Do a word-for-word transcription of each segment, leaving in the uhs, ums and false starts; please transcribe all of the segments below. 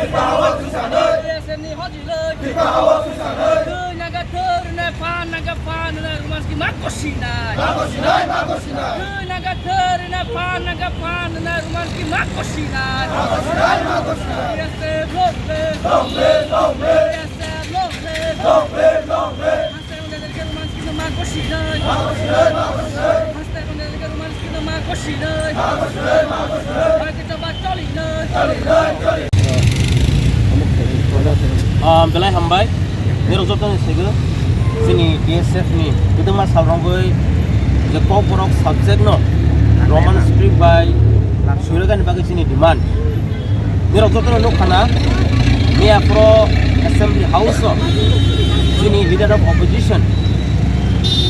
T S F ni hojiloi. Twi naga thwrwngni phan naga phan hwnwi rwmani simi ma kosinai. Ma kosinai, ma kosinai. Twi naga thwrwngni phan naga phan hwnwi rwmani simi ma kosinai. Ma kosinai, ma kosinai. T S F long live. Long live, long live. T S F long live. Long live, long live. Hashtag long live rwmani simi ma kosinai. Ma kosinai, ma kosinai. Hashtag long live rwmani simi ma kosinai. Ma kosinai, ma kosinai. Bagi coba colinai. Colinai, colinai. Ah, belai hambai. Nirok joto ni sego. Chini T S F ni kwbangma sal rogwi je Kokborok subject no Roman script bai suirwgani bagwi chini demand. Nirok joto no nukha na, miya pro Assembly House o chini Leader of Opposition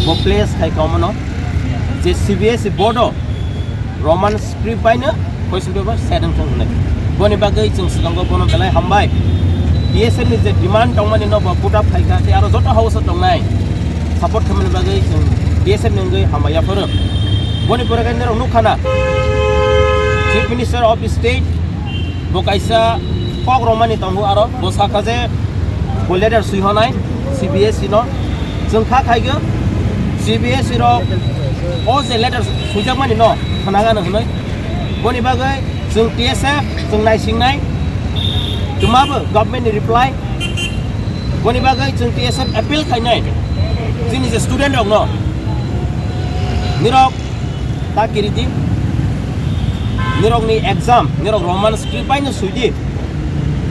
bo place khai kamo no je C B S E board o Roman script bai no question paper set wngthang hwnwi. Boni bagwi chwng swkango bono belai hambai. T S F ni je demand tongmani no bo put up khai kha, tei aro joto house o tongnai support khaimani bagwi chwng T S F ni wngwi hambai yapharo. Boni pore khe norok nukha na, Chief Minister of the State bo kaisa kok romani tongo, aro bo sakha je bo letter swi honai C B S E no. Chwng kha khaigw C B S E rok o je letter swijakmani no khwnagano hwnwi. Boni bagwi chwng T S F chwng naisingnai, twmabo government ni reply. Boni bagwi chwng T S F appeal khainai chini je student rokno, nirok ta kiridi, nirokni exam nirok Roman script bai no swidi.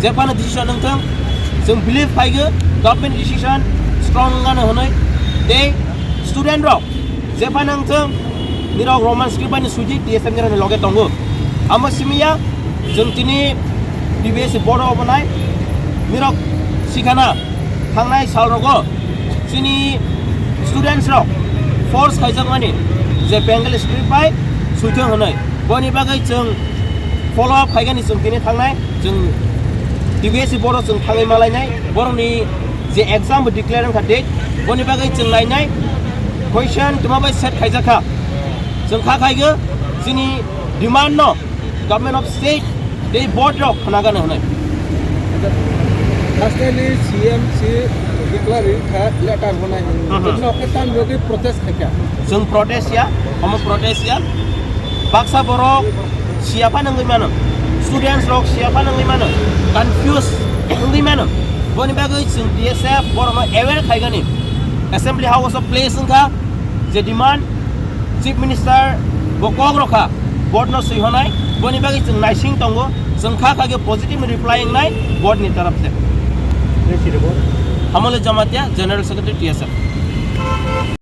Jephano decision wngthang, chwng believe khaigw government decision strong wngano hwnwi. Tei student rok jephano wngthang, nirok Roman script bai no swidi, T S F nirokni loge tongo. Amo simiya chwng tini T B S board o obonai nirok sikhana. Thangnai sal rogo chini students rok force khaijakmani je Bengali script bai swithang hwnwi. Boni bagwi chwng follow up khaigani chwng tini thangnai, chwng T B S board o chwng thangwi malainai, borokni je exam bo declare wngkha date, boni bagwi chwng nainai question twma bai set khaijakha. Chwng kha khaigw chini demand no Government of State tei board rok khwnagano hwnwi. Hasteni C M si declare kha letter hwnwi. Mhm. Chwngno khe tam yogwi protest khaikha. Chwng protest ya, omo protest ya. Baksa borok siya phano wngwi mano. Students rok siya phano wngwi mano. Confuse wngwi mano. Boni bagwi chwng T S F borokno aware khaigani. Assembly House o place wngkha je demand Chief Minister bo kok rokha, board no swi honai, boni bagwi chwng naising tongo, chwng kha kha khe positive reply wngnai board ni taraf se. Hamole Jamatia, General Secretary T S F.